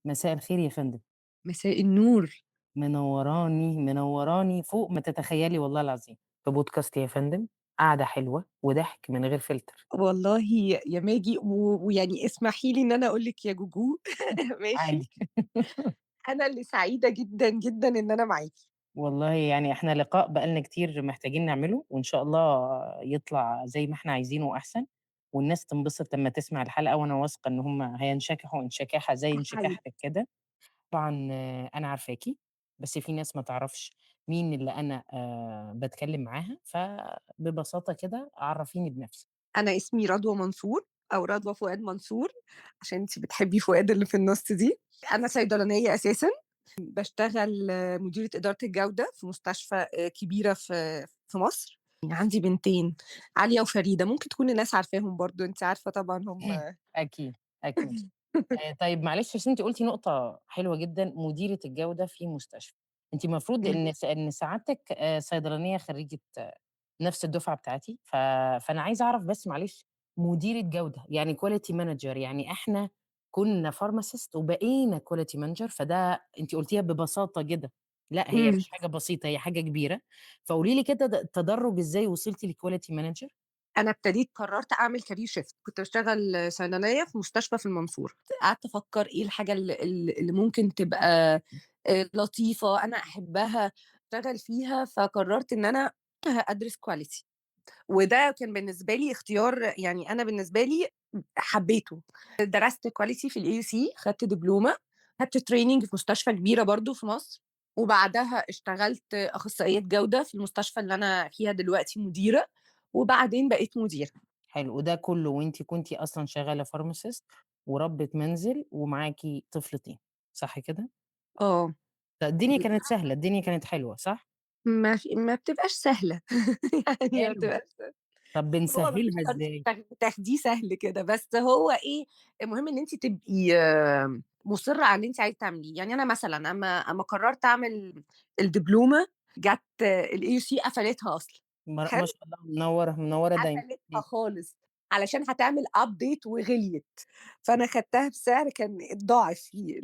مساء الخير يا فندم. مساء النور. منوراني، منوراني فوق ما تتخيلي والله العظيم. في بودكاست يا فندم، قعدة حلوة وضحك من غير فلتر. والله يا ماجي ويعني اسمحي لي إن أنا أقول لِك يا جوجو. ماشي؟ عادي. أنا اللي سعيدة جدًا، جدًا إن أنا معاكِ. والله إحنا لقاء بقى لنا كتير محتاجين نعمله، وإن شاء الله يطلع زي ما إحنا عايزينه وأحسن، والناس تنبسط لما تسمع الحلقة، وأنا واثقة إن هم هينشكحوا انشكاحة زي انشكاحتك كده. طبعاً أنا عارفاكي، بس في ناس ما تعرفش مين اللي أنا بتكلم معاها، فببساطة كده عرفيني بنفسك. أنا اسمي رضوى منصور أو رضوى فؤاد منصور، عشان أنتي بتحبي فؤاد اللي في النص دي. أنا صيدلانية أساساً، بشتغل مديرة إدارة الجودة في مستشفى كبيرة في مصر. عندي بنتين، عالية وفريدة، ممكن تكون الناس عارفاهم برضو، أنت عارفة طبعاً هم. أكيد، أكيد. طيب معلش، عشان أنت قلتي نقطة حلوة جداً، مديرة الجودة في مستشفى. أنت المفروض إن سعادتك صيدلانية خريجة نفس الدفعة بتاعتي، فأنا عايزة أعرف بس معلش، مديرة جودة يعني quality manager، يعني إحنا كنا pharmacist وبقينا quality manager، فده أنت قلتيها ببساطة كده. لا، هي مش حاجة بسيطة، هي حاجة كبيرة. فقولي لي كده التدرج إزاي وصلتي ل quality manager؟ أنا ابتديت قررت أعمل career shift. كنت بشتغل صيدلية في مستشفى في المنصورة. قعدت أفكر إيه الحاجة اللي ممكن تبقى لطيفة أنا أحبها أشتغل فيها، فقررت إن أنا أدرس quality، وده كان بالنسبة لي اختيار، أنا بالنسبة لي حبيته. درست quality في ال AUC، خدت دبلومة، خدت training في مستشفى كبيرة برضو في مصر، وبعدها اشتغلت أخصائية جودة في المستشفى اللي أنا فيها دلوقتي مديرة، وبعدين بقيت مديرة. حلو، وده كله وانتي كنتي أصلاً شغالة فارماسيست وربة منزل ومعاكي طفلتين، صح كده؟ الدنيا كانت سهلة، الدنيا كانت حلوة، صح؟ ما بتبقاش سهلة. ما حلو. بتبقاش سهلة. طب هو ما بنسهلها فيش طريقة إزاي؟ تاخديه سهل كده، بس هو إيه، المهم إن أنتِ تبقي مصرة على اللي أنتِ عايزة تعمليه. أنا مثلاً أما قررت أعمل الدبلومة، جت ال AUC قفلتها أصلاً. حلو؟ ما شاء الله، منورة، منورة دايماً. قفلتها خالص علشان هتعمل update وغليت، فأنا خدتها بسعر كان الضعف فيه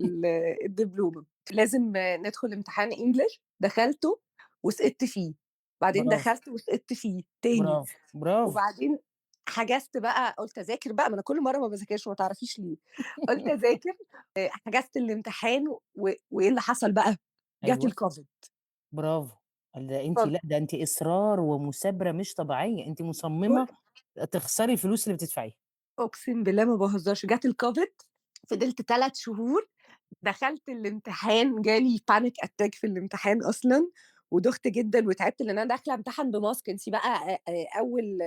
الدبلومة. لازم ندخل امتحان إنجليش، دخلته وسقطت فيه، بعدين دخلت وسقطت فيه تاني. برافو. وبعدين حجزت بقى، قلت أذاكر بقى، ما أنا كل مرة ما بذاكرش وما تعرفيش ليه. قلت أذاكر، حجزت الامتحان وإيه اللي حصل بقى؟ جت الكوفيد. برافو. ده أنتِ، لا، ده أنتِ إصرار ومثابرة مش طبيعية، أنتِ مصممة تخسري الفلوس اللي بتدفعيها. أقسم بالله ما بهزرش، جت الكوفيد فضلت 3 شهور، دخلت الامتحان جالي panic attack في الامتحان أصلاً، ودخت جداً وتعبت، لأن أنا داخلة امتحن بماسك. أنتِ بقى، أول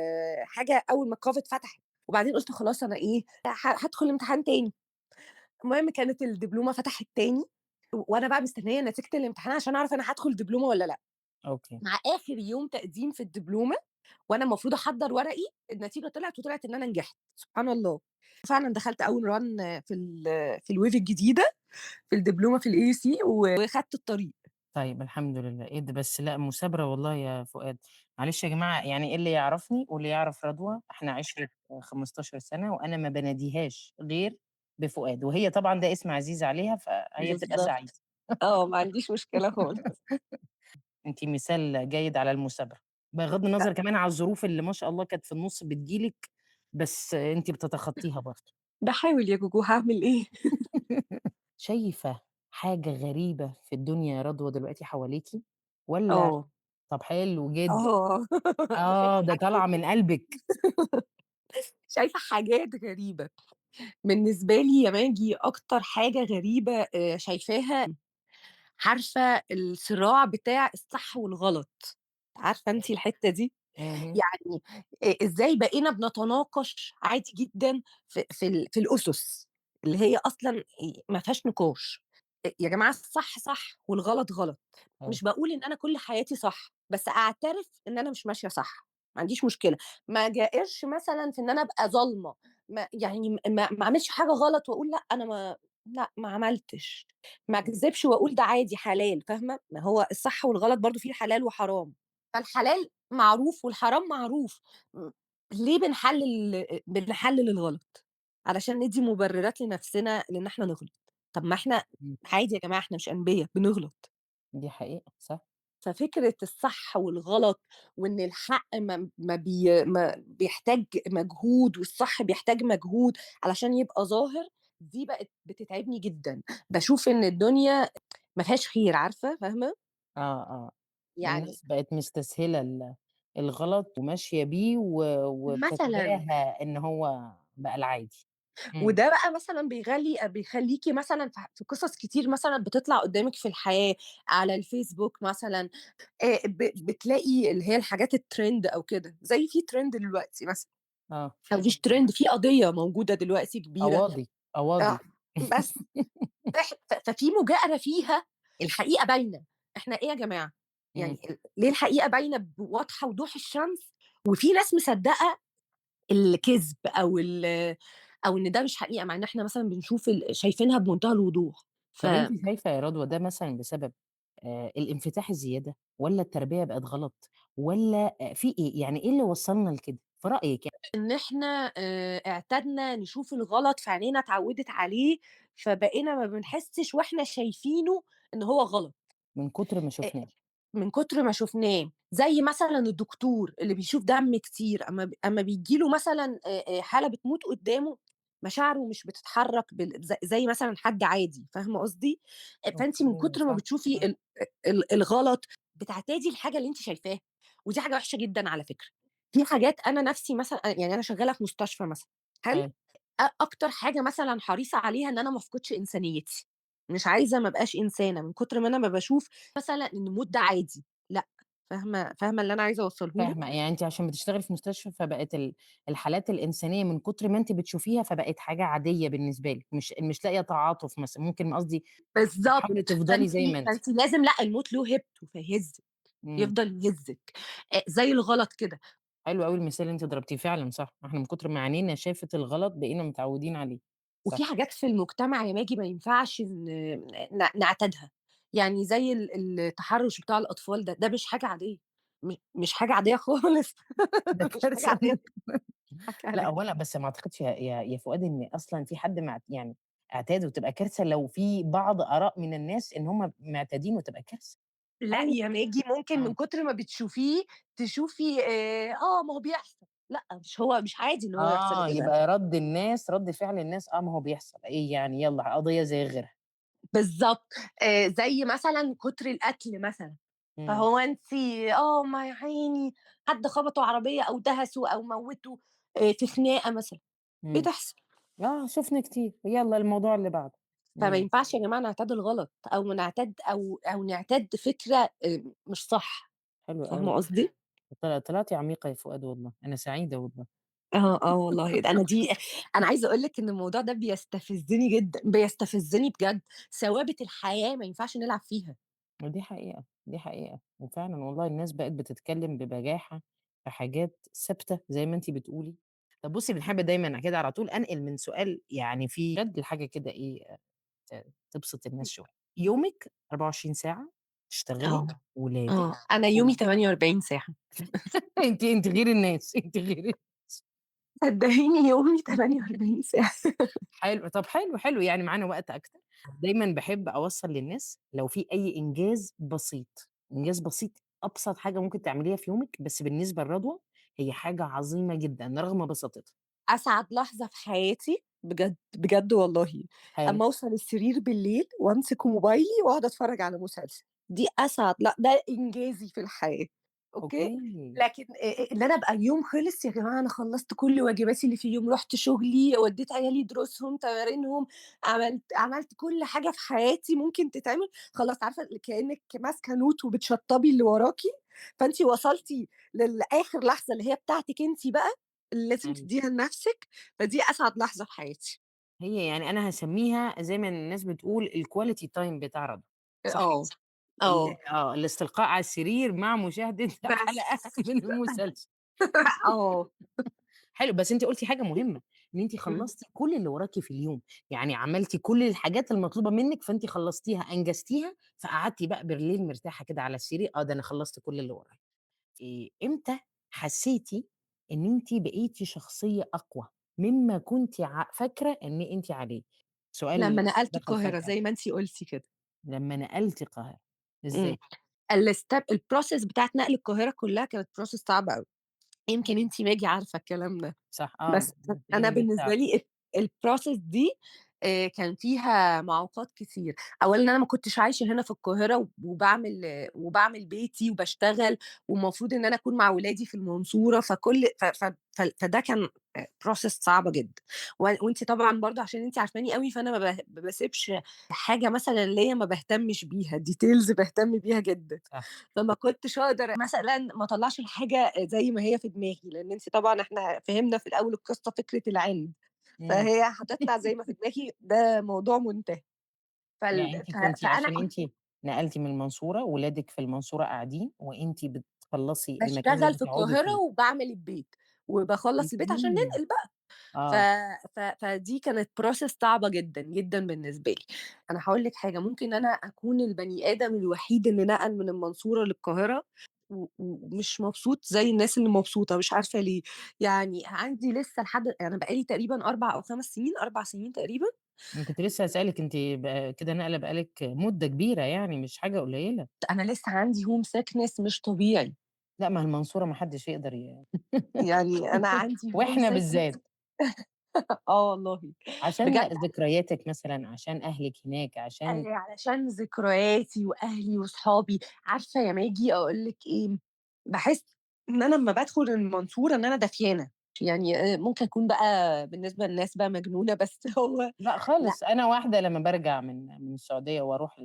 حاجة، أول ما الكوفيد فتحت، وبعدين قلت خلاص أنا إيه، هدخل امتحان تاني. المهم كانت الدبلومة فتحت تاني، وأنا بقى مستنية نتيجة الامتحان عشان أعرف أنا هدخل دبلومة ولا لأ. مع آخر يوم تقديم في الدبلومة، وأنا المفروض أحضر ورقي، النتيجة طلعت، وطلعت إن أنا نجحت. سبحان الله. فعلاً دخلت أول ران في الويف الجديدة في الدبلومة في ال AUC، وخدت الطريق. طيب الحمد لله. إيه ده بس، لا مثابرة والله يا فؤاد. معلش يا جماعة، اللي يعرفني واللي يعرف رضوى، إحنا عشرة 15 سنة، وأنا ما بناديهاش غير بفؤاد، وهي طبعاً ده اسم عزيز عليها، فهي بتبقى سعيدة. ما عنديش مشكلة خالص. أنتِ مثال جيد على المثابرة، بغض النظر كمان على الظروف اللي ما شاء الله كانت في النص بتجيلك، بس أنتِ بتتخطيها برضه. بحاول يا جوجو، هعمل إيه؟ شايفة حاجة غريبة في الدنيا يا رضوى دلوقتي حواليكي؟ ولا طب حلو جداً. شايفة ده حاجات طالعة من قلبك. شايفة حاجات غريبة. بالنسبة لي يا ماجي، أكتر حاجة غريبة، شايفاها، عارفة الصراع بتاع الصح والغلط، عارفة أنتِ الحتة دي؟ إزاي بقينا بنتناقش عادي جداً في الأسس اللي هي أصلاً ما فيهاش نقاش. يا جماعة الصح صح والغلط غلط. مش بقول إن أنا كل حياتي صح، بس أعترف إن أنا مش ماشية صح، ما عنديش مشكلة. ما جائرش مثلاً في إن أنا أبقى ظالمة، ما أعملش حاجة غلط وأقول لا، أنا ما، لا، ما عملتش، ما أكذبش وأقول ده عادي حلال، فاهمة؟ ما هو الصح والغلط برضو فيه حلال وحرام، فالحلال معروف والحرام معروف. ليه بنحلل الغلط؟ علشان ندي مبررات لنفسنا لإن إحنا نغلط. طب ما إحنا إمم. عادي يا جماعة إحنا مش أنبيا، بنغلط. دي حقيقة، صح. ففكرة الصح والغلط وإن الحق ما ما بي ما بيحتاج مجهود والصح بيحتاج مجهود علشان يبقى ظاهر، دي بقت بتتعبني جدًا. باشوف إن الدنيا ما فيهاش خير عارفة، فاهمة؟ آه، آه. يعني الناس بقت مستسهلة الغلط وماشية بيه و مثلًا وبتتباهى إن هو بقى العادي. إمم. وده بقى مثلًا بيخلّيكِ مثلًا في قصص كتير مثلًا بتطلع قدّامِك في الحياة، على الفيسبوك مثلًا، ب بتلاقي اللي هي الحاجات الtrend أو كده، زي في trend دلوقتي مثلًا، آه. أو مش trend في قضية موجودة دلوقتي كبيرة قواضي، آه، قواضي. بس إح ف ففي مجاهرة فيها الحقيقة باينة، إحنا إيه يا جماعة؟ إمم. يعني ليه الحقيقة باينة واضحة وضوح الشمس وفي ناس مصدقة الكذب أو إن ده مش حقيقة، مع إن إحنا مثلًا بنشوف شايفينها بمنتهى الوضوح. ف طب أنتِ شايفة يا رضوى ده مثلًا بسبب الانفتاح الزيادة والّا التربية بقت غلط والّا في إيه؟ يعني إيه اللي وصّلنا لكده في رأيِك يعني؟ إن إحنا اعتدنا نشوف الغلط، فعينينا اتعودت عليه، فبقينا ما بنحسش وإحنا شايفينه إن هو غلط. من كتر ما أ شُفناه. من كتر ما شُفناه، زي مثلًا الدكتور اللي بيشوف دم كتير، أمّا بييجي له مثلًا حالة بتموت قدّامه، مشاعره مش بتتحرك بال ز زي مثلًا حد عادي، فاهمة قصدي؟ فأنتِ من أوكي، كتر ما صح، بتشوفي صح. ال ال الغلط، بتعتادي الحاجة اللي أنتِ شايفاها، ودي حاجة وحشة جدًا على فكرة. في حاجات أنا نَفْسي مثلًا يعني أنا شغّالة في مستشفى مثلًا، حلو؟ حلو. أكتر حاجة مثلًا حريصة عليها إن أنا ما أفقدش إنسانيتي، مش عايزة ما أبقاش إنسانة، من كتر ما أنا ما باشوف مثلًا إن الموت ده عادي، لأ، فاهمة اللي أنا عايزة أوصّله لِك؟ فاهمة، يعني أنتِ عشان بتشتغلي في مستشفى فبقت الحالات الإنسانية من كتر ما أنتِ بتشوفيها فبقت حاجة عادية بالنسبة لِك، مش لاقية تعاطف مثلًا، ممكن قصدي بالضبط، بتحاولي تفضلي فأنتِ زي ما أنتِ. فأنتِ لازم لأ، الموت له هيبته فيهزِّك، إمم. يفضل يهزِّك، زي الغلط كده. حلو أوي المثال اللي أنتِ ضربتيه، فعلًا صح، إحنا من كتر ما عينينا شافت الغلط بقينا متعودين عليه، وفي صح. حاجات في المجتمع يا ماجي ما ينفعش ن ن نعتادها، يعني زي التحرُّش بتاع الأطفال ده، ده مش حاجة عادية، مش حاجة عادية خالص، ده مش حاجة كارثة. عادية مش حاجة لأ، عادية. هو أنا بس ما أعتقدش يا فؤاد إن أصلًا في حد مع يعني اعتاد وتبقى كارثة لو في بعض آراء من الناس إن هم معتادين وتبقى كارثة. لأ أو يا ماجي ممكن من آه. كتر ما بتشوفيه تشوفي ما هو بيحصل، لأ مش عادي إن هو يحصل يا آه، جماعة. يبقى رَد الناس رَد فعل الناس آه، ما هو بيحصل، إيه يعني يالّا قضية زي غيرها. بالضبط، زي مثلًا كتر القتل مثلًا، إمم. فهو أنتِ ما يا عيني حد خبطه عربية أو دهسه أو موّته في خناقة مثلًا، إمم. بتحصل. آه، شُفنا كتير، يالّا الموضوع اللي بعده. فما إمم. ينفعش يا جماعة نعتاد الغلط أو نعتاد أو نعتاد فكرة مش صح، حلو فاهمة أوي. قصدي؟ طلعتِ عميقة يا فؤاد والله، أنا سعيدة والله. آه، آه والله، ده أنا عايزة أقول لِك إن الموضوع ده بيستفزني جدًا، بيستفزني بجد، ثوابت الحياة ما ينفعش نلعب فيها. ودي حقيقة، دي حقيقة، وفعلًا والله الناس بقت بتتكلم ببجاحة في حاجات ثابتة زي ما أنتِ بتقولي. طب بُصّي، بنحب دايمًا كده على طول أنقل من سؤال يعني فيه رَد لحاجة كده إيه تبسط الناس شوية. يومِك 24 ساعة تشتغلي، آه، ولادِك آه، أنا يومي و 48 ساعة. أنتِ غير الناس، أنتِ غير الناس. صدقيني يومي 48 ساعة. حلو، طب حلو، حلو، يعني معانا وقت أكتر. دايمًا باحب أوصّل للناس لو في أي إنجاز بسيط، إنجاز بسيط أبسط حاجة ممكن تعمليها في يومِك، بس بالنسبة لرضوى هي حاجة عظيمة جدًا رغم بساطتها. أسعد لحظة في حياتي بجد، بجد والله، حلو. أمّا أوصل السرير بالليل وأمسك موبايلي وأقعد أتفرّج على مسلسل، دي أسعد ده إنجازي في الحياة، okay؟ okay. لكن إن أنا أبقى اليوم خلص يا جماعة أنا خلّصت كل واجباتي اللي في اليوم، رُحت شغلي، ودّيت عيالي دروسهم، تمارينهم، عملت كل حاجة في حياتي ممكن تتعمل، خلاص عارفة كإنِّك ماسكة note وبتشطّبي اللي وراكِ، فأنتِ وصلتِ للآخر لحظة اللي هي بتاعتِك أنتِ بقى، اللي لازم حلو. تدّيها لنفسِك، فدي أسعد لحظة في حياتي. هي يعني أنا هاسميها زي ما الناس بتقول الquality time بتاع رضوى، صح آه، آه. الاستلقاء على السرير مع مشاهدة بس. حلقة من المسلسل. آه. حلو، بس أنتِ قُلتِ حاجة مهمة، إن أنتِ خلّصتِ كل اللي وراكِ في اليوم، يعني عملتِ كل الحاجات المطلوبة منِّك، فأنتِ خلّصتيها، أنجزتيها، فقعدتِ بقى بالليل مرتاحة كده على السرير، آه، ده أنا خلّصت كل اللي ورايا. إمتى حسيتِ إن أنتِ بقيتِ شخصية أقوى مما كنتِ فاكرة إن أنتِ عليه؟ لمّا سؤال نقلت دخل القاهرة فجأة. زي ما أنتِ قُلتِ كده. لمّا نقلتِ القاهرة، إمم. إزاي؟ الstep الprocess بتاعة نقل القاهرة كلّها كانت process صعبة أوي. يمكن أنتِ ماجي عارفة الكلام ده. صح آه، بس محتاجين أنا البيت بالنسبة بتاعه. لي الprocess دي كان فيها معوقات كتير. أولًا أنا ما كنتش عايشة هنا في القاهرة وباعمل بيتي وباشتغل، والمفروض إن أنا أكون مع ولادي في المنصورة، فكل ف ف ف فده كان process صعبة جدًا. وأنتِ طبعًا برضه عشان أنتِ عارفاني أوي، فأنا ما باسيبش حاجة مثلًا ليّا ما باهتمش بيها، details باهتم بيها جدًا. صح. فما كنتش أقدر مثلًا ما أطلّعش الحاجة زي ما هي في دماغي، لإن أنتِ طبعًا إحنا فهمنا في الأول القصة فكرة العِند، إمم. فهي هتطلع زي ما في دماغي، ده موضوع منتهي. يعني فال أنتِ ف كنتِ فأنا عشان كنت أنتِ نقلتِ من المنصورة، ولادِك في المنصورة قاعدين، وأنتِ بتخلّصي المكان اللي باشتغل في هتقعدي القاهرة فيه. وباعمل البيت، وباخلّص البيت عشان اهم. ننقل بقى. ف آه. ف فدي كانت process صعبة جدًا، جدًا بالنسبة لي. أنا هاقول لِك حاجة، ممكن أنا أكون البني آدم الوحيد اللي نقل من المنصورة للقاهرة ومش مبسوط زي الناس اللي مبسوطة، مش عارفة ليه. يعني عندي لسه لحد أنا بقى لي تقريبًا 4 أو 5 سنين، 4 سنين تقريبًا. أنا كنت لسه هاسألِك أنتِ كده ناقلة بقى لِك مدة كبيرة يعني مش حاجة قليلة. أنا لسه عندي home sickness مش طبيعي. لأ، ما هي المنصورة ما حدش يقدر يعني أنا عندي home وإحنا sickness. بالذات. آه والله. عشان بجد ذكرياتِك مثلًا، عشان أهلِك هناك، عشان علشان ذكرياتي وأهلي وصحابي. عارفة يا ماجي أقول لِك إيه، باحس إن أنا أمّا بادخل المنصورة إن أنا دفيانة، يعني ممكن أكون بقى بالنسبة للناس بقى مجنونة، بس هو لأ لأ. خالص، أنا واحدة لمّا بارجع من السعودية وأروح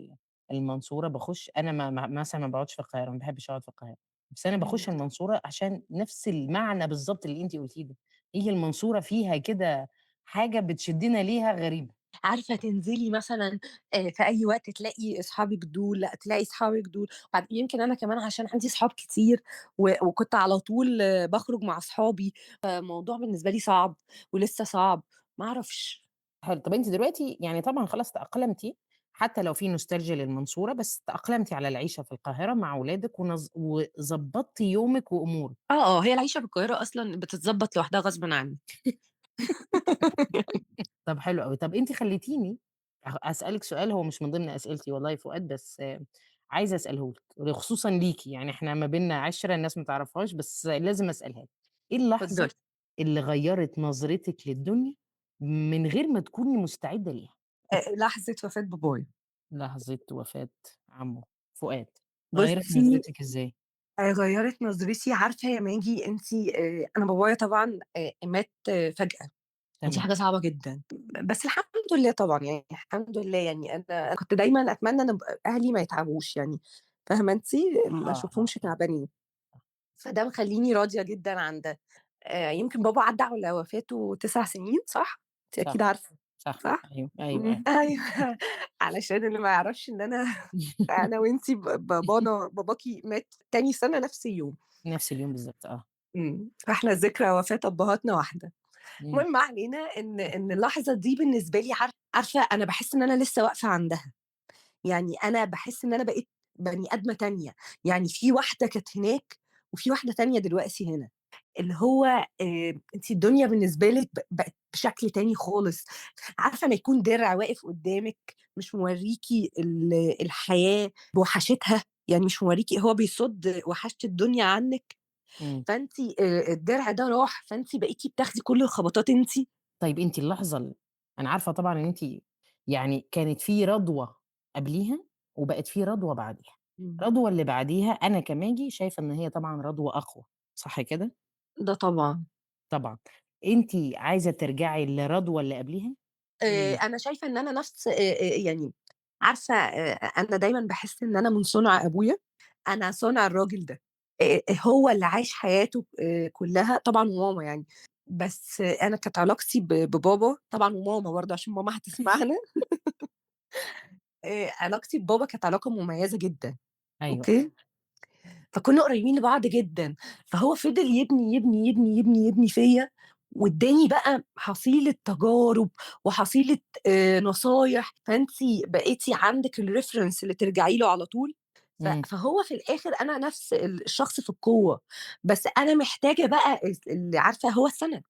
المنصورة باخُش أنا ما ما مثلًا ما باقعدش في القاهرة، ما باحبش أقعد في القاهرة، بس أنا إمم. باخُش المنصورة عشان نفس المعنى بالضبط اللي أنتِ قُلتيه ده، هي المنصورة فيها كده حاجة بتشدّنا ليها غريبة. عارفة تنزلي مثلًا في أي وقت تلاقي أصحابِك دول، لأ تلاقي أصحابِك دول، يمكن أنا كمان عشان عندي صحاب كتير وكنت على طول باخرج مع أصحابي، فالموضوع بالنسبة لي صعب ولسه صعب، ما أعرفش. حلو، طَب أنتِ دلوقتي يعني طبعًا خلاص تأقلمتِ، حتى لو في nostalgia للمنصورة، بس تأقلمتِ على العيشة في القاهرة مع ولادِك وضبّطتِ يومِك وأمورِك. آه، آه، هي العيشة في القاهرة أصلًا بتتضبّط لوحدها غصبٍ عنِّك. طَب حلو أوي، طَب أنتِ خلّيتيني أسألِك سؤال هو مش من ضمن أسئلتي والله يا فؤاد، بس عايزة أسأله لِك، وخصوصًا ليكِ، يعني إحنا ما بيننا عِشرة الناس ما تعرفهاش، بس لازم أسألها لِك. إيه اللحظة اتفضلي. اللي غيّرت نظرتِك للدنيا من غير ما تكوني مستعدة ليها؟ لحظة وفاة بابايا. لحظة وفاة عمو فؤاد، غيّرت بُصّي، نظرتِك إزاي؟ غيّرت نظرتي. عارفة يا ماجي أنتِ أنا بابايا طبعًا مات فجأة، ودي حاجة صعبة جدًا، بس الحمد لله طبعًا، يعني الحمد لله، يعني أنا كنت دايمًا أتمنى إن أهلي ما يتعبوش يعني، فاهمة أنتِ؟ ما أشوفهمش تعبانين، فده مخلّيني راضية جدًا عن ده. يمكن بابا عدّى على وفاته 9 سنين صح؟ أنتِ صح، أكيد عارفة، صح، صح؟ أيوه، أيوه، أيوه. أيوه، علشان اللي ما يعرفش إن أنا وأنتِ باباكِ مات تاني سنة نفس اليوم. نفس اليوم بالضبط، فإحنا ذكرى وفاة أبهاتنا واحدة. المهم ما علينا، إن اللحظة دي بالنسبة لي عارفة أنا باحس إن أنا لسه واقفة عندها، يعني أنا باحس إن أنا بقيت بني آدمة تانية، يعني في واحدة كانت هناك وفي واحدة تانية دلوقتي هنا، اللي هو أنتِ الدنيا بالنسبة لِك بقت بشكل تاني خالص. عارفة أمّا يكون درع واقف قدامِك مش موريكِ الحياة بوحشتها، يعني مش موريكِ، هو بيصُد وحشة الدنيا عنِّك، فأنتِ الدرع ده راح، فأنتِ بقيتِ بتاخدي كل الخبطات أنتِ. طيب أنتِ اللحظة أنا عارفة طبعًا إن أنتِ يعني كانت في رضوى قبليها وبقت في رضوى بعديها. رضوى اللي بعديها أنا كماجي شايفة إن هي طبعًا رضوى أقوى، صح كده؟ ده طبعًا. طبعًا. أنتِ عايزة ترجعي لرضوى اللي قبليها؟ أنا شايفة إن أنا نفس يعني عارفة، أنا دايمًا باحس إن أنا من صنع أبويا، أنا صنع الراجل ده، هو اللي عاش حياته كلها طبعًا، وماما يعني، بس أنا كانت علاقتي ببابا طبعًا وماما برضه عشان ماما هتسمعنا. علاقتي ببابا كانت علاقة مميزة جدًا. أوكي؟ فكنا قريبين لبعض جدًا، فهو فضل يبني، يبني، يبني، يبني، يبني فيّا، وادّاني بقى حصيلة تجارب وحصيلة نصايح، فأنتِ بقيتِ عندِك الreference اللي ترجعي له على طول. فهو في الآخر أنا نفس الشخص في القوة، بس أنا محتاجة بقى اللي عارفة هو السند،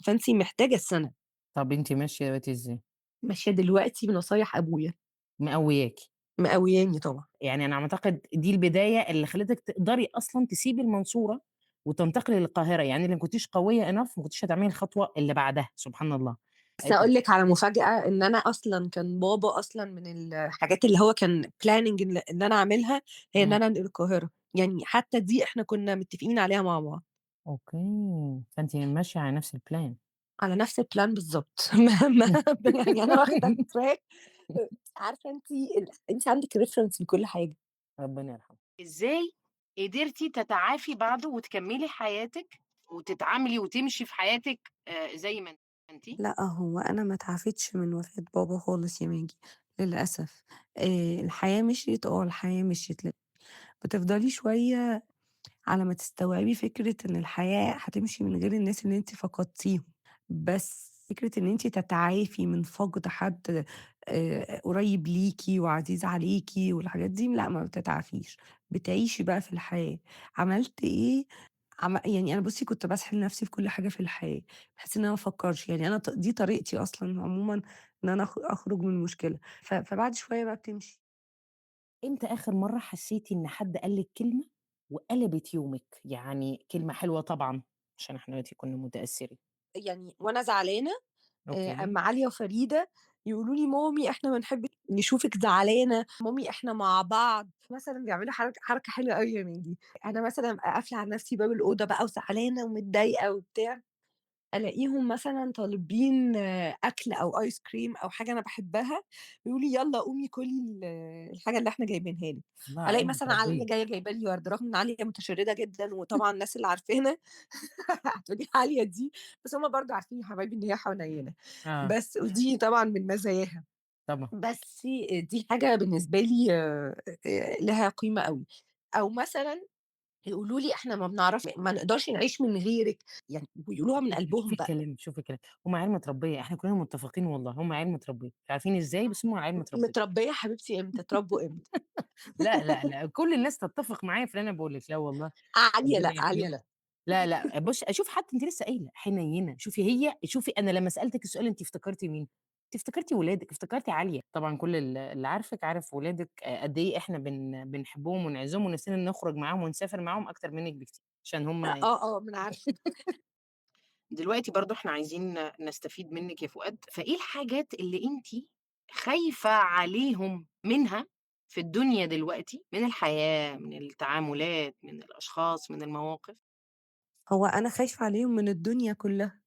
فأنتِ محتاجة السند. طب أنتِ ماشية دلوقتي إزاي؟ ماشية دلوقتي بنصايح أبويا. مقوياكِ. مقوياني طبعًا. يعني أنا أعتقد دي البداية اللي خلّتِك تقدري أصلًا تسيبي المنصورة وتنتقلي للقاهرة، يعني لو ما كنتيش قوية enough ما كنتيش هتعملي الخطوة اللي بعدها، سبحان الله. بس أقول لِك على مفاجأة، إن أنا أصلًا كان بابا أصلًا من الحاجات اللي هو كان planning إن أنا أعملها، هي إن إمم. أنا أنقل القاهرة، يعني حتى دي إحنا كنا متفقين عليها مع بعض. okay، فأنتِ ماشية على نفس الplan. على نفس الplan بالضبط. ما يعني أنا واخدة الtrack. عارفة أنتِ أنتِ عندِك reference لكل حاجة. ربنا يرحمه. إزاي قدرتِ تتعافي بعده وتكملي حياتِك وتتعاملي وتمشي في حياتِك زي ما أنتِ؟ لأ، هو أنا ما اتعافيتش من وفاة بابا خالص يا ماجي، للأسف. الحياة مشيت، الحياة مشيت. بتفضلي شوية على ما تستوعبي فكرة إن الحياة هتمشي من غير الناس اللي أنتِ فقدتيهم، بس فكرة إن أنتِ تتعافي من فقد حد قريب ليكِ وعزيز عليكِ والحاجات دي، لأ ما بتتعافيش، بتعيشي بقى في الحياة. عملت إيه؟ يعني أنا بُصّي كنت باسحل نفسي في كل حاجة في الحياة، بحيث إن أنا ما أفكرش، يعني أنا دي طريقتي أصلًا عمومًا إن أنا أخرج من مشكلة، فبعد شوية بقى بتمشي. إمتى آخر مرّة حسّيتِ إن حد قال لِك كلمة وقلبت يومِك؟ يعني كلمة حلوة طبعًا، عشان إحنا دلوقتي كُنّا متأثّرين. يعني وأنا زعلانة okay. أمّا عالية وفريدة يقولوا لي: "مامي إحنا ما نحبش نشوفِك زعلانة، مامي إحنا مع بعض." مثلًا بيعملوا حركة حلوة أوي يا ماجي. أنا مثلًا أبقى قافلة على نفسي باب الأوضة بقى وزعلانة ومتضايقة وبتاع، ألاقيهم مثلًا طالبين أكل أو ice cream أو حاجة أنا باحبها، يقولوا لي: "يالّا قومي كُلي الحاجة اللي إحنا جايبينها لِك." الله على ألاقي العيال مثلًا عالية متربية. جاية جايبة لي ورد، رغم إن عالية متشردة جدًا وطبعًا الناس اللي عارفانا هتقولي عالية دي، بس هُم برضه عارفين يا حبايبي إن هي حنينة، آه. بس ودي طبعًا من مزاياها. طبعًا. بس دي حاجة بالنسبة لي لها قيمة أوي. أو مثلًا يقولوا لي: "إحنا ما بنعرفش ما نقدرش نعيش من غيرِك." يعني ويقولوها من شوفي قلبهم بقى. الكلام، شوفي الكلام، هم عيال متربية، إحنا كلنا متفقين والله، هم عيال متربية، مش عارفين إزاي بس هم عيال متربية. متربية حبيبتي إمتى، اتربوا إمتى؟ لأ، لأ، لأ، كل الناس تتفق معايا في اللي أنا باقول لِك، لا والله عالية ربنا لأ، يحميهم. عالية لأ. لا، لأ، بُصّي أشوف حتى أنتِ لسه قايلة حنينة، شوفي هي شوفي أنا لمّا سألتِك السؤال أنتِ افتكرتِ مين؟ أنتِ افتكرتِ ولادِك، افتكرتِ عالية، طبعًا كل اللي عارفِك عارف ولادِك قد إيه إحنا بنحبهم ونعزهم ونفسنا نخرج معاهم ونسافر معاهم أكتر منِك بكتير، عشان هم آه، آه، ما أنا عارفة. دلوقتي برضه إحنا عايزين نستفيد منِك يا فؤاد، فإيه الحاجات اللي أنتِ خايفة عليهم منها في الدنيا دلوقتي، من الحياة، من التعاملات، من الأشخاص، من المواقف؟ هو أنا خايفة عليهم من الدنيا كلّها،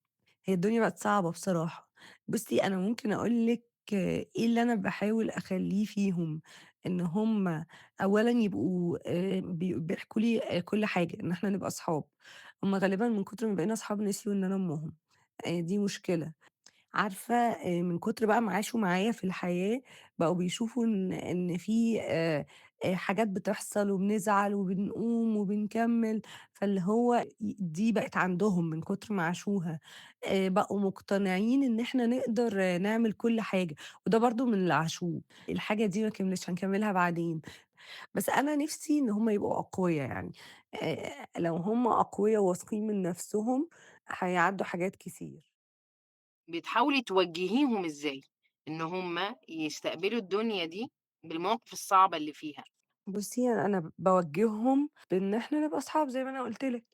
هي الدنيا بقت صعبة بصراحة. بُصّي، أنا ممكن أقول لِك إيه اللي أنا باحاول أخلّيه فيهم، إن هم أولًا يبقوا بيحكوا لي كل حاجة، إن إحنا نبقى أصحاب. هم غالبًا من كتر ما بقينا أصحاب نسيوا إن أنا أمهم، دي مشكلة. عارفة من كتر بقى ما عاشوا معايا في الحياة، بقوا بيشوفوا إن في حاجات بتحصل وبنزعل وبنقوم وبنكمّل، فاللي هو دي بقت عندهم من كتر ما عاشوها. بقوا مقتنعين إن إحنا نقدر نعمل كل حاجة، وده برضه من اللي عاشوه. الحاجة دي ما كملتش هنكمّلها بعدين. بس أنا نِفْسي إن هم يبقوا أقويا يعني، لو هم أقويا وواثقين من نَفْسهم، هيعدّوا حاجات كتير. بتحاولي توجهيهم إزاي، إن هم يستقبلوا الدنيا دي بالمواقف الصعبة اللي فيها؟ بُصّي، أنا باوجّههم بإن إحنا نبقى أصحاب زي ما أنا قُلت لِك،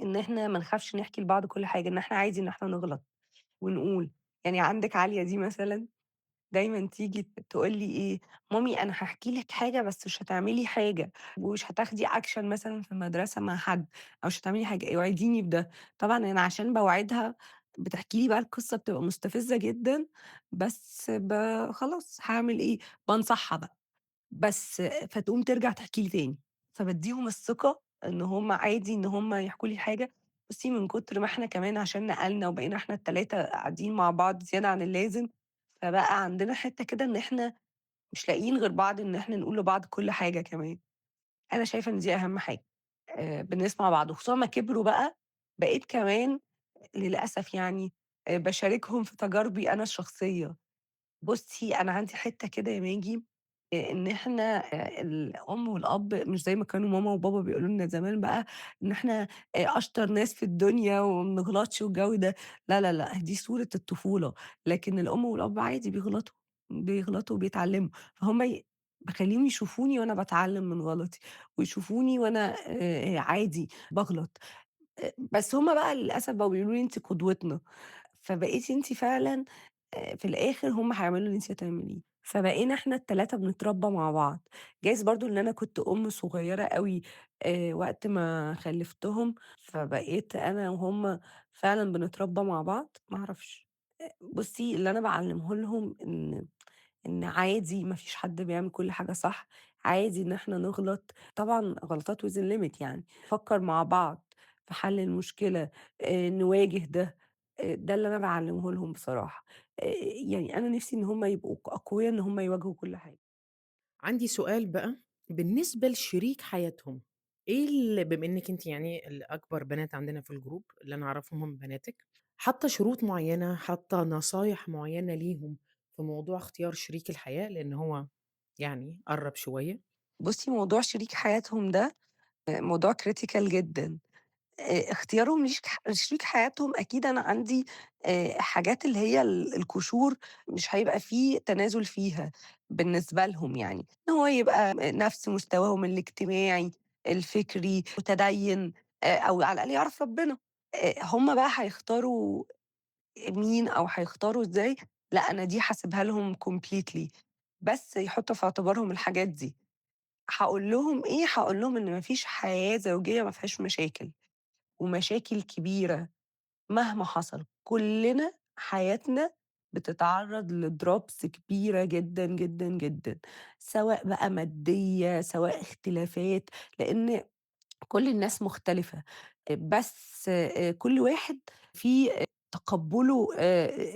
إن إحنا ما نخافش نحكي لبعض كل حاجة، إن إحنا عادي إن إحنا نغلط ونقول. يعني عندِك عالية دي مثلًا دايمًا تيجي تقول لي إيه: "مامي أنا هاحكي لِك حاجة بس مش هتعملي حاجة، ومش هتاخدي action مثلًا في المدرسة مع حد، أو مش هتعملي حاجة، اوعديني بده." طبعًا أنا عشان باوعدها بتحكي لي بقى القصة بتبقى مستفزة جدًا، بس خلاص هاعمل إيه، بانصحها بقى. بس فتقوم ترجع تحكي لي تاني، فبادّيهم الثقة إن هم عادي إن هم يحكوا لي حاجة. بُصّي من كتر ما إحنا كمان عشان نقلنا وبقينا إحنا ال3 قاعدين مع بعض زيادة عن اللازم، فبقى عندنا حتّة كده إن إحنا مش لاقيين غير بعض إن إحنا نقول لبعض كل حاجة كمان. أنا شايفة إن دي أهم حاجة، بنسمع بعض، وخصوصًا أمّا كبروا بقى، بقيت كمان للأسف يعني باشاركهم في تجاربي أنا الشخصية. بُصّي أنا عندي حتّة كده يا ماجي، إن إحنا الأم والأب مش زي ما كانوا ماما وبابا بيقولوا لنا زمان بقى إن إحنا أشطر ناس في الدنيا وما بنغلطش والجو ده، لا، لا، لأ، دي صورة الطفولة، لكن الأم والأب عادي بيغلطوا، بيغلطوا وبيتعلموا، فهُم باخلّيهم يشوفوني وأنا باتعلم من غلطي، ويشوفوني وأنا عادي باغلط، بس هُم بقى للأسف بقوا بيقولوا لي أنتِ قدوتنا، فبقيتِ أنتِ فعلًا في الآخر هم هيعملوا اللي أنتِ هتعمليه. فبقينا إحنا ال3 بنتربى مع بعض. جايز برضه إن أنا كنت أم صغيرة أوي وقت ما خلفتهم، فبقيت أنا وهُم فعلًا بنتربى مع بعض، ما أعرفش. بُصّي، اللي أنا باعلمه لهم إن عادي ما فيش حد بيعمل كل حاجة صح، عادي إن إحنا نغلط، طبعًا غلطات within limit يعني، نفكّر مع بعض في حل المشكلة، نواجه ده، ده اللي أنا باعلّمه لهم بصراحة. آآ يعني أنا نِفْسي إن هم يبقوا أقويا إن هم يواجهوا كل حاجة. عندي سؤال بقى بالنسبة لشريك حياتهم، إيه بما إنِّك أنتِ يعني الأكبر بنات عندنا في ال group اللي أنا أعرفهم هم بناتِك، حاطة شروط معيّنة، حاطة نصايح معيّنة ليهم في موضوع اختيار شريك الحياة؟ لإن هو يعني قرّب شوية. بُصّي، موضوع شريك حياتهم ده موضوع critical جدًا. اختيارهم لشريك حياتهم أكيد أنا عندي حاجات اللي هي القشور مش هيبقى في تنازل فيها بالنسبة لهم يعني، إن هو يبقى نفس مستواهم الاجتماعي، الفكري، متدين، أو على الأقل يعرف ربنا. هم بقى هيختاروا مين أو هيختاروا إزاي، لأ أنا دي هاسيبها لهم completely، بس يحطوا في اعتبارهم الحاجات دي. هاقول لهم إيه، هاقول لهم إن ما فيش حياة زوجية ما فيهاش مشاكل، ومشاكل كبيرة مهما حصل، كلنا حياتنا بتتعرض لdrops كبيرة جدًا، جدًا، جدًا، سواء بقى مادية، سواء اختلافات، لإن كل الناس مختلفة، بس كل واحد في تقبُّله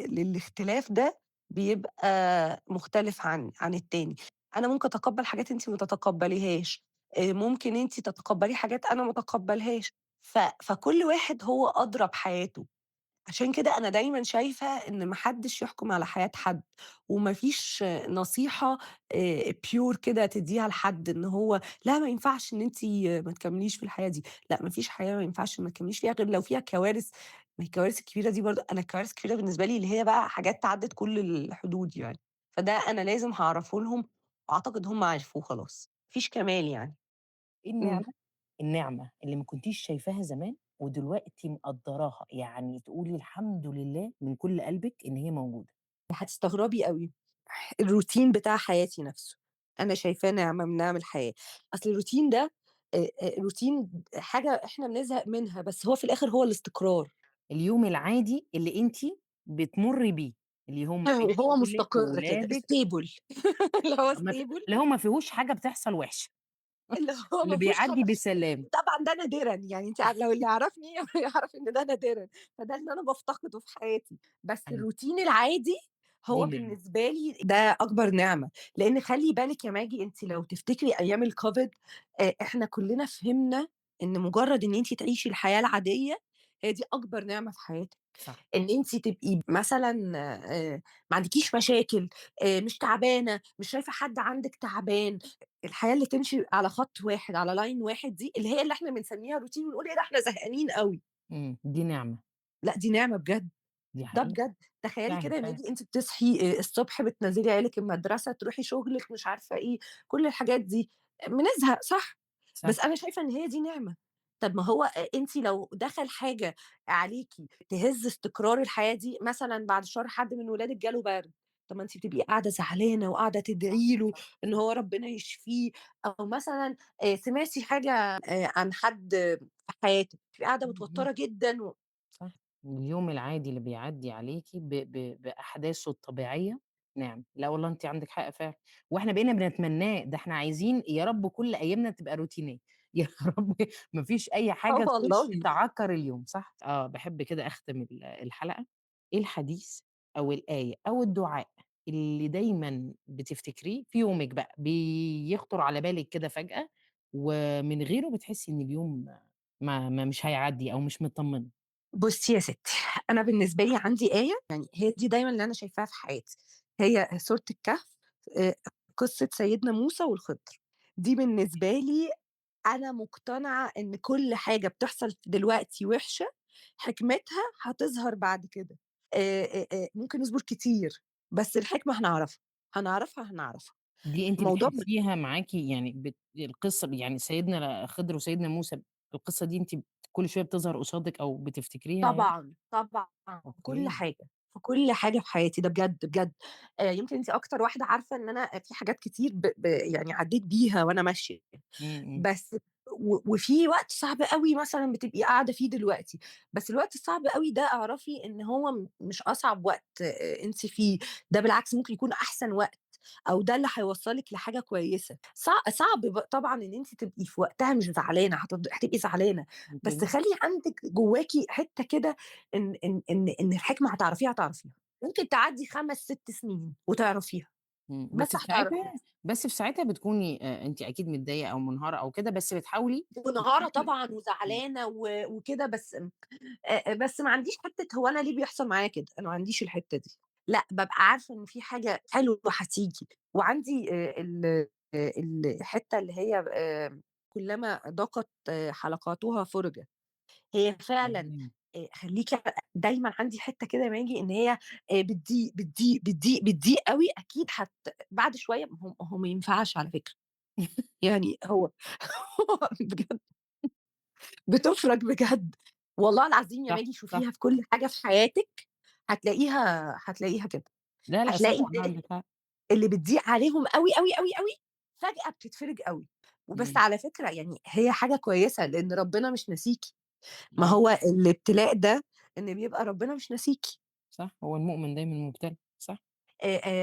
للاختلاف ده بيبقى مختلف عن التاني. أنا ممكن أتقبّل حاجات أنتِ ما تتقبّليهاش، ممكن أنتِ تتقبّلي حاجات أنا ما أتقبّلهاش، فكل واحد هو أدرى بحياته. عشان كده أنا دايمًا شايفة إن ما حدش يحكم على حياة حد، وما فيش نصيحة pure كده تدّيها لحد إن هو لا ما ينفعش إن أنتِ ما تكمّليش في الحياة دي، لأ ما فيش حياة ما ينفعش ما تكمّليش فيها غير لو فيها كوارث، ما هي الكوارث الكبيرة دي برضه أنا الكوارث الكبيرة بالنسبة لي اللي هي بقى حاجات تعدِّت كل الحدود يعني، فده أنا لازم هاعرّفه لهم وأعتقد هم عرفوه خلاص، ما فيش كمال يعني. إيه إمم. النعمة اللي ما كنتيش شايفاها زمان ودلوقتي مقدّراها، يعني تقولي الحمد لله من كل قلبِك إن هي موجودة؟ هتستغربي أوي. الروتين بتاع حياتي نفسه، أنا شايفاه نعمة من نعم الحياة. أصل الروتين ده روتين حاجة إحنا بنزهق منها، بس هو في الآخر هو الاستقرار. اليوم العادي اللي أنتِ بتمُرّي بيه، اليوم ما بين وهو شغلِك مستقر كده وولادِك stable اللي هو stable اللي هو ما فيهوش حاجة بتحصل وِحشة، اللي هو اللي ما فيهوش بيعدّي حاجة. بسلام. طبعًا ده نادرًا، يعني أنتِ لو اللي يعرفني يعرف إن ده نادرًا، فده اللي أنا بافتقده في حياتي، بس أيوه. الروتين العادي دي هو نعمة. بالنسبة لي ده أكبر نعمة، لإن خلّي بالِك يا ماجي أنتِ لو تفتكري أيام الCovid إحنا كلّنا فهمنا إن مجرد إن أنتِ تعيشي الحياة العادية، هي دي أكبر نعمة في حياتِك. صح. إن أنتِ تبقي مثلًا ما عندكيش مشاكل، مش تعبانة، مش شايفة حد عندِك تعبان، الحياة اللي تمشي على خط واحد، على line واحد دي، اللي هي اللي إحنا بنسميها روتين ونقول إيه ده إحنا زهقانين أوي. دي نعمة. لأ دي نعمة بجد، دي ده حقيقة. بجد. تخيلي فعلًا، كده يا فعلًا. ماجي أنتِ بتصحي الصبح بتنزّلي عيالِك المدرسة، تروحي شغلِك، مش عارفة إيه، كل الحاجات دي، بنزهق صح؟ صح. بس أنا شايفة إن هي دي نعمة. طب ما هو أنتِ لو دخل حاجة عليكِ تهز استقرار الحياة دي، مثلًا بعد الشر حد من ولادِك جاله برد، طب ما أنتِ بتبقي قاعدة زعلانة وقاعدة صح، تدعي له صح، إن صح. هو ربنا يشفيه، أو مثلًا سمعتِ حاجة عن حد في حياتِك، بتبقي قاعدة اهم. متوترة جدًا و صح. اليوم العادي اللي بيعدّي عليكِ ب ب بأحداثه الطبيعية نعمة. لا والله أنتِ عندِك حق فعلًا، وإحنا بقينا بنتمناه، ده إحنا عايزين يا رب كل أيامنا تبقى روتينية، يا رب ما فيش أي آه حاجة تخش والله. تعكّر اليوم، صح؟ باحب كده أختم الحلقة، إيه الحديث أو الآية أو الدعاء اللي دايمًا بتفتكريه في يومِك بقى، بيخطر على بالِك كده فجأة ومن غيره بتحسي إن اليوم ما ما مش هيعدّي أو مش متطمنة؟ بُصّي يا ستّي، أنا بالنسبة لي عندي آية، يعني هي دي دايمًا اللي أنا شايفاها في حياتي، هي سورة الكهف، آآ قصة سيدنا موسى والخضر، دي بالنسبة لي أنا مقتنعة إن كل حاجة بتحصل دلوقتي وِحشة، حكمتها هتظهر بعد كده. ممكن نصبر كتير، بس الحكمة هنعرفها، هنعرفها، هنعرفها. دي أنتِ الموضوع بتحسيها معاكِ يعني القصة يعني سيدنا خضر وسيدنا موسى، القصة دي أنتِ كل شوية بتظهر قصادِك أو بتفتكريها يعني؟ طبعًا، طبعًا، كل okay. حاجة، في كل حاجة في حياتي ده بجد، بجد. يمكن أنتِ أكتر واحدة عارفة إن أنا في حاجات كتير ب ب يعني عدّيت بيها وأنا ماشية، إمم، إمم. بس وفي وقت صعب أوي مثلًا بتبقي قاعدة فيه دلوقتي، بس الوقت الصعب أوي ده اعرفي إن هو مش أصعب وقت أنتِ فيه، ده بالعكس ممكن يكون أحسن وقت، أو ده اللي هيوصّلِك لحاجة كويسة. صعب طبعًا إن أنتِ تبقي في وقتها مش زعلانة، هتبقي زعلانة، بس okay. خلّي عندِك جواكِ حتّة كده إن الحكمة هتعرفيها، هتعرفيها. ممكن تعدّي 5، 6 سنين وتعرفيها، إمم، بس بس في هتعرفيها. ساعتها بس في ساعتها بتكوني أنتِ أكيد متضايقة أو منهارة أو كده، بس بتحاولي منهارة طبعًا إمم. وزعلانة وكده، بس بس ما عنديش حتّة هو أنا ليه بيحصل معايا كده، أنا ما عنديش الحتّة دي. لأ، بابقى عارفة إن في حاجة حلوة هتيجي، وعندي الحتّة اللي هي كلما ضاقت حلقاتها فُرجت. هي فعلًا تمام. خلّيكِ دايمًا عندي حتّة كده يا ماجي إن هي بتضيق، بتضيق، بتضيق، بتضيق أوي، أكيد بعد شوية ما هو ما ينفعش على فكرة. يعني هو بجد بتفرج بجد، والله العظيم يا صح، ماجي صح. شوفيها في كل حاجة في حياتِك هتلاقيها كده. لا، لأ، صح هتلاقي والله الناس عندِك حق. اللي بتضيق عليهم أوي، أوي، أوي، أوي، فجأة بتتفرج أوي. وبس إمم. على فكرة يعني هي حاجة كويسة لإن ربنا مش ناسيكِ. ما آه. هو الابتلاء ده إن بيبقى ربنا مش ناسيكِ. صح، هو المؤمن دايمًا مبتلى، صح.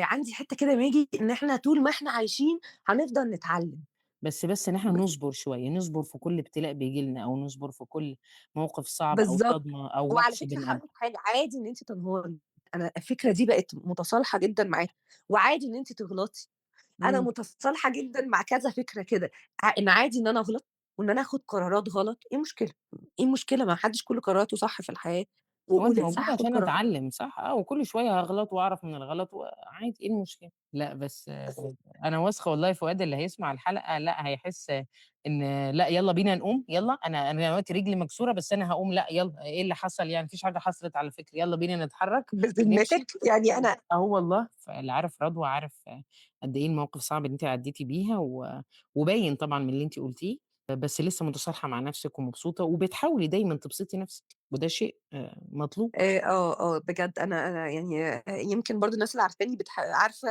عندي حتّة كده يا ماجي إن إحنا طول ما إحنا عايشين هنفضل نتعلم. بس إن إحنا نصبر شوية، نصبر في كل ابتلاء بييجي لنا أو نصبر في كل موقف صعب أو بالضبط. صدمة أو وعلى وحش فكرة هاقول بنقابله. لِك حاجة، عادي إن أنتِ تنهاري، أنا الفكرة دي بقت متصالحة جدًا معاها، وعادي إن أنتِ تغلطي. أنا إمم. متصالحة جدًا مع كذا فكرة كده، إن عادي إن أنا أغلط وإن أنا آخُد قرارات غلط، إيه المشكلة؟ إيه المشكلة؟ ما حدش كل قراراته صح في الحياة، هو أنا ولسه موجودة هاخد عشان قرارات. أتعلم صح، آه، وكل شوية هاغلط وأعرف من الغلط وعادي إيه المشكلة؟ لأ بس أنا واثقة والله فؤاد اللي هيسمع الحلقة لأ هيحس إن لأ يالّا بينا نقوم، يالّا أنا دلوقتي رجلي مكسورة بس أنا هاقوم، لأ يالّا إيه اللي حصل يعني؟ ما فيش حاجة حصلت على فكرة، يالّا بينا نتحرك ونمشي. بذمتِك؟ يعني أنا آه والله، فاللي عارف رضوى عارف قد إيه الموقف صعب اللي أنتِ عدّيتِ بيها وباين طبعًا من اللي أنتِ قُلتيه، بس لسه متصالحة مع نفسِك ومبسوطة وبتحاولي دايمًا تبسطي نفسِك، وده شيء مطلوب. بجد أنا يعني يمكن برضه الناس اللي عارفاني عارفة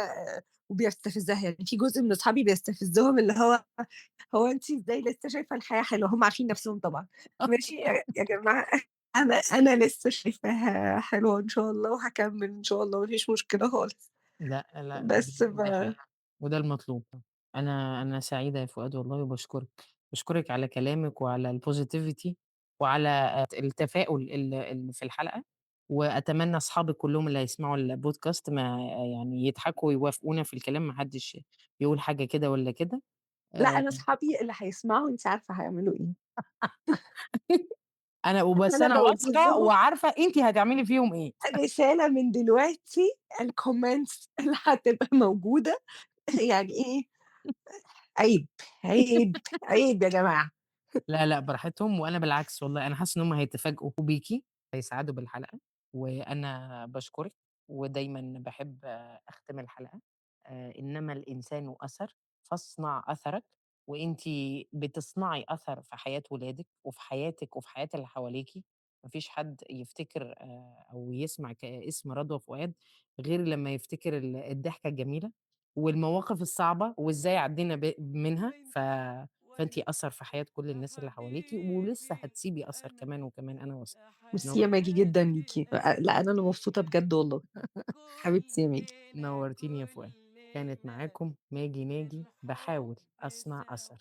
وبيستفزها، يعني في جزء من أصحابي بيستفزهم اللي هو أنتِ إزاي لسه شايفة الحياة حلوة؟ هم عارفين نفسهم طبعًا. ماشي يا جماعة، أنا لسه شايفاها حلوة إن شاء الله وهاكمل إن شاء الله، ما فيش مشكلة خالص. لأ، لأ، بس ف ده حقيقي وده المطلوب. أنا سعيدة يا فؤاد والله وباشكرِك، باشكرِك على كلامِك وعلى الpositivity وعلى التفاؤل اللي في الحلقة، وأتمنى أصحابِك كلهم اللي هيسمعوا البودكاست ما يعني يضحكوا ويوافقونا في الكلام، ما حدش يقول حاجة كده والّا كده. لأ، أنا أصحابي اللي هيسمعوا أنتِ عارفة هيعملوا إيه. أنا وبس أنا أنا باوجه واثقة لهم وعارفة أنتِ هتعملي فيهم إيه. رسالة من دلوقتي، الcomments اللي هتبقى موجودة يعني إيه؟ عيب، عيب، عيب يا جماعة. لا، لا، براحتهم، وأنا بالعكس والله أنا حاسة إن هم هيتفاجئوا بيكِ، هيسعدوا بالحلقة، وأنا باشكرِك، ودايمًا باحب أختم الحلقة، إنما الإنسان أثر، فاصنع أثرك، وأنتِ بتصنعي أثر في حياة ولادِك وفي حياتِك وفي حياة اللي حواليكِ. مفيش حد يفتكر أو يسمع اسم رضوى فؤاد غير لما يفتكر الضحكة الجميلة والمواقف الصعبة وإزاي عدينا منها. فأنتِ أثر في حياة كل الناس اللي حواليكِ، ولسه هتسيبي أثر كمان وكمان، أنا واثقة. ميرسي يا ماجي جداً ليكي. لا، أنا اللي مبسوطة بجد والله. حبيبتي يا ماجي. نورتيني يا فؤاد. كانت معاكم ماجي ناجي، بحاول أصنع أثر.